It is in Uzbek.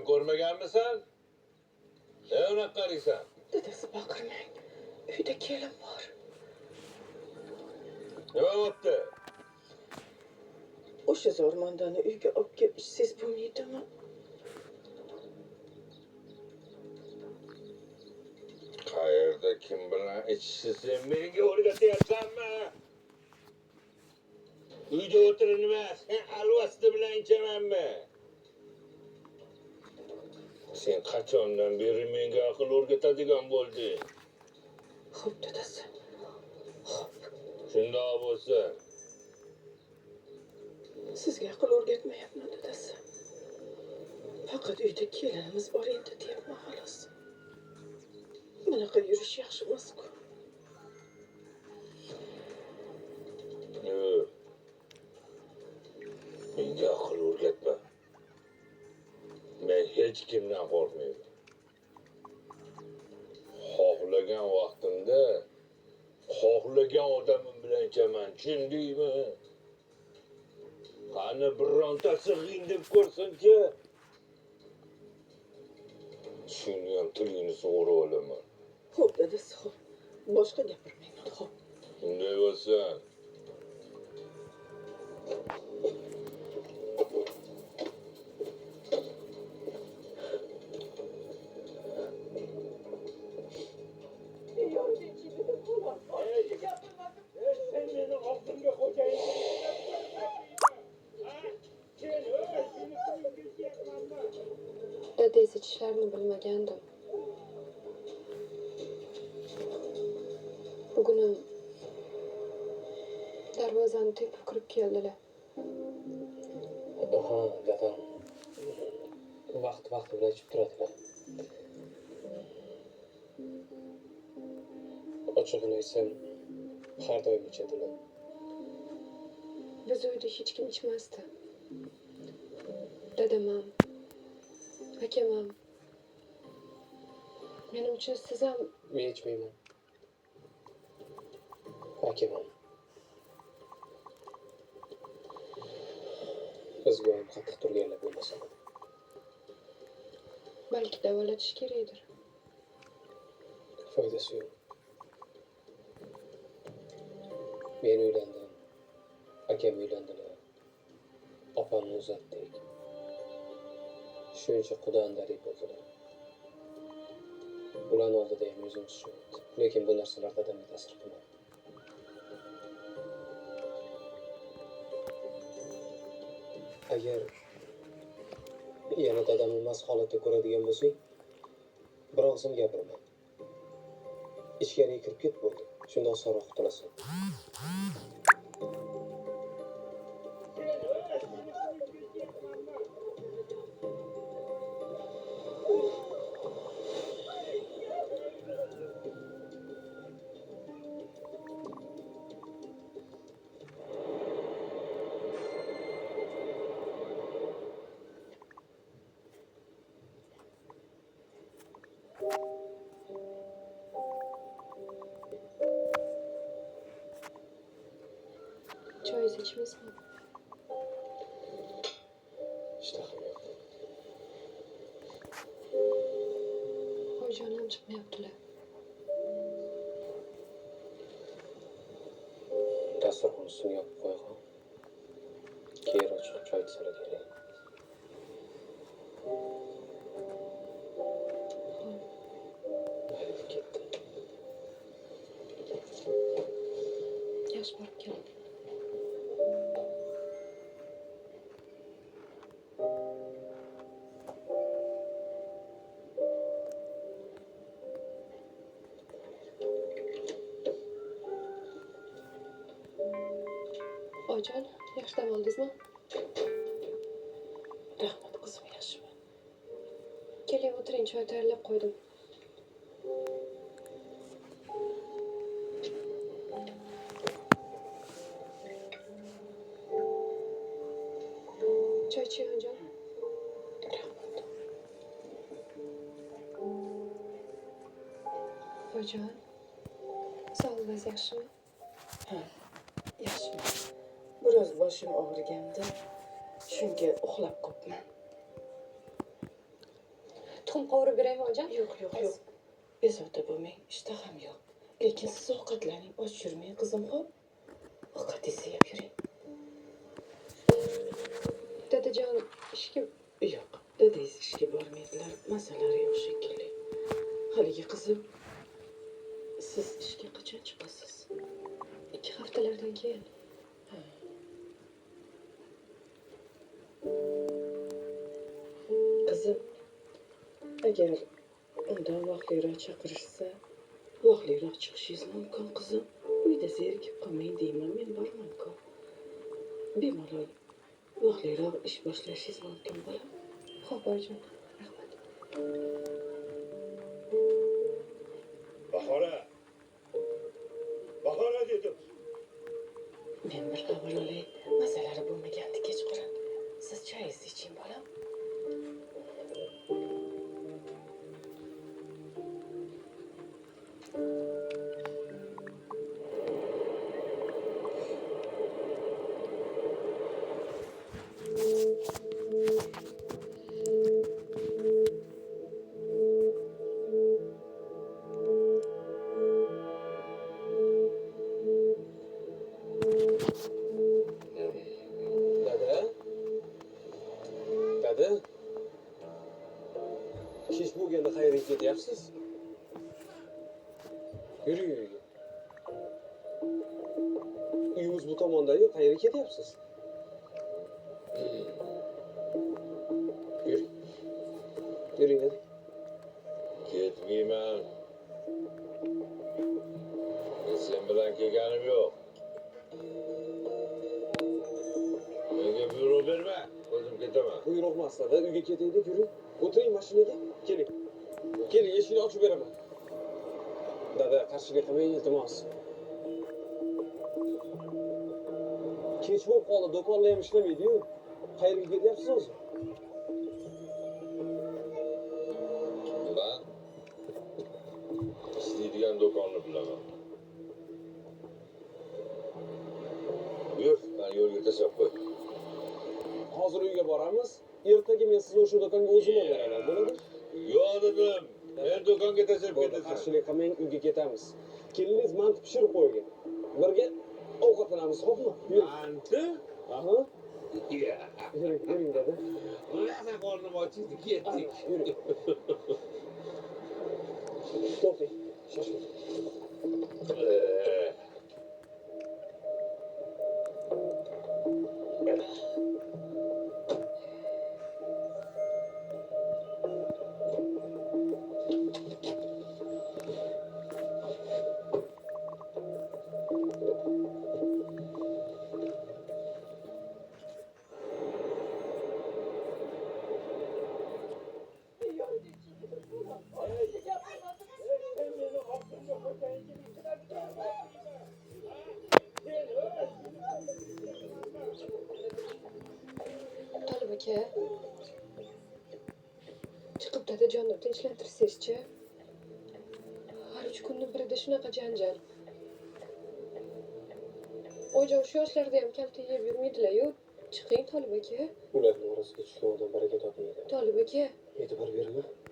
ham ko'rmaganmisan? Ne unaqa qaraysan? Dadasi, baqirmang. Uyda kelin bor. Nima bo'pti? O'sha zo'rmandani uyga olib kelib ichsangiz bo'lmaydimi? Qayerda kim bilan ichishni sen menga o'rgatyapsanmi? Uyda o'tirib nima, sen alvasti bilan ichamanmi? Sen qachondan beri menga aql o'rgatadigan bo'lding? Xo'p, dadasi. Xo'p. Shundoq bo'lsin. Sizga aql o'rgatmayapman, dadasi. Faqat uyda kelinimiz bor endi deyapman, xolos. Bunaqa yurish yaxshi emas-ku. Yo'q. Menga aql o'rgatma. Men hech kimdan qo'rqmayman. Xohlagan vaqtimda xohlagan odamim bilan ichaman, tushundingmi? Qani birontasi g'ing deb ko'rsinchi. Shuni ham tilingni sug'urib olaman. Xo'p, dadasi, xo'p. Boshqa gapirmayman, xo'p. Shunday bo'lsin. Sen meni oldimga xo'jayin. Dadangiz ichishlarini bilmagandim. Bugunim darvozani tepib kirib keldilar. Ha, dadam vaqti-vaqti bilan ichib turadilar. Ochig'ini aytsam, har doim ichadilar. Biz uyda hech kim ichmasdi. Dadam ham, akam ham. Menimcha siz ham. Men ichmayman. Akam ham. Bizga ham qattiq turganlar bo'lmasa. Balki davolatish kerakdir. Foydasi yo'q. Men uylandim. Akam uylandilar. Opamni uzatdik. Shuncha quda andalik bo'ldilar. Ularni oldida ham yuzimiz shu edi. Lekin bu narsalar dadamga ta'sir qilmadi. Agar yana dadamni mast holatda ko'radigan bo'lsang, bir og'zim gapirma. Ichkariga kirib ket, bo'ldi. Shunda osonroq qutulasan. Choyingizni ichmaysizmi? Ishtaham yo'q. Oyijon ham chiqmayaptilar. Dasturxon ustini yopib qo'yg'on. Keyinroq chiqib choy ichsalar kerak. Mayli, ketdi. Yaxshi, borib keling. Oyijon, yaxshi dam oldingizmi? Rahmat, qizim, yaxshiman. Keling, o'tiring, choy tayyorlab qo'ydim. Choy iching, oyijon. Rahmat. Oyijon, sog'lig'ingiz yaxshimi? Ha, yaxshiman. Biroz boshim og'rigandi. Shunga uxlab qopman. Tuxum qovurib beraymi, oyijon? Yo'q, yo'q, yo'q. Bezovta bo'lmang, ishtaham yo'q. Lekin siz ovqatlaning, och yurmang, qizim, xo'p? Ovqatingizni yeb yuring. Dadajon ishga. Yo'q, dadangiz ishga bormaydilar, mazalari yo'q shekilli. Haligi qizim, siz ishga qachon chiqasiz? 2 haftalardan keyin. Qizim, agar undan vaqtliroq chaqirishsa, vaqtliroq chiqishingiz mumkin, qizim. Uyda zerikib qolmang deyman, men borman-ku. Bemalol vaqtliroq ish boshlashingiz mumkin, bolam. Xo'p, oyijon, rahmat. Bahora! Bahora dedim. Men bir xabar olay, mazalari bo'lmagandi kechqurun. Siz choyingizni iching, bolam. Dada? Dada? Kech bo'lganda qayerga ketyapsiz? Yuring uyga. Uyimiz bu tomonda-yu, qayerga ketyapsiz? Yuring. Yuring dada. Ketmayman. Men sen bilan kelganim yo'q. Menga buyruq berma, o'zim ketaman. Buyruq emas, dada, uyga ketaylik, yuring. O'tiring mashinaga. Keling. Keling, eshikni ochib beraman. Dada, qarshilik qilmang, iltimos. Kech bo'lib qoldi, do'konlar ham ishlamaydi-yu. Qayerga ketyapsiz o'zi? Ben ishlaydigan do'konni bilaman. Yur, mani yo'lga tashlab qo'y. Hozir uyga boramiz. Ertaga men sizni o'sha do'konga o'zim olib boraman, bo'ladimi? Yo'q dedim. Men do'konga tashlab Bo'ldi, ketasan. qarshilik qilmang, uyga ketamiz. Keliningiz manti pishirib qo'ygan. Birga ovqatlanamiz, xo'pmi? Yuring. Manti? Aha. Ya. Yuring, yuring dada. Rosa qornim ochdi, ketdik. Yuring. To'xtang, shoshmang. Tolib aka, chiqib dadajonni tinchlantirsangizchi. Har 3 kunni birida shunaqa janjal. Oyijon shu yoshlarda ham kalta yeb yurmaydilar-yu. Chiqing, Tolib aka. Ularning orasiga tushgan odam baraka topmaydi. Tolib aka. E'tibor berma.